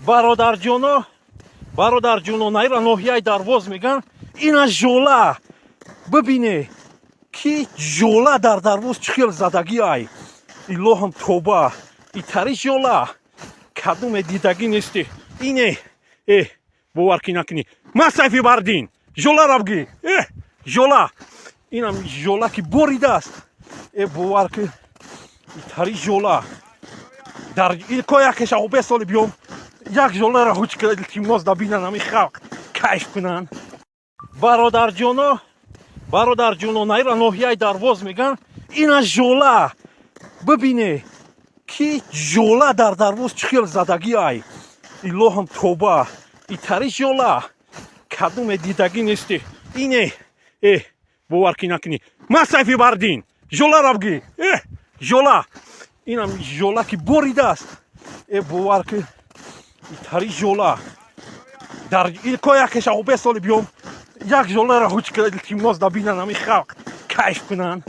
Бародарҷоно, бародарҷоно, наира ноҳияи Дарвоз меган. Ина жола бибине, ки жола дар Дарвоз чӣ хел задагӣ ай. Илоҳам, тоба, итари жола кадуме дидагӣ нести. Ине, э, бовар ки накунӣ, ма Сайфи Бардин жолара бигӣ. Э, жола, инам жола ки боридааст. Э, бовар ки, итари жола дар ко якеша бесоли биём, як жолара ҳуч када, илтимос, да бинан, ами халқ кайф кунанд. Бародарҷоно, бародарҷоно, наира ноҳияи Дарвоз меган. Ина жола бибине, ки жола дар Дарвоз чӣ хел задагӣ ай. Илоҳам, тоба, итари жола кадуме дидагӣ нести. Ине, э, бовар ки накунӣ, ма Сайфи Бардин жолара бигӣ. Э, жола, инам жола ки боридааст. Э, бовар ки, итари жола дар ко якеша бесоли биём, як жолара ҳуч када, илтимос, да бинан, ами халқ кайф кунанд.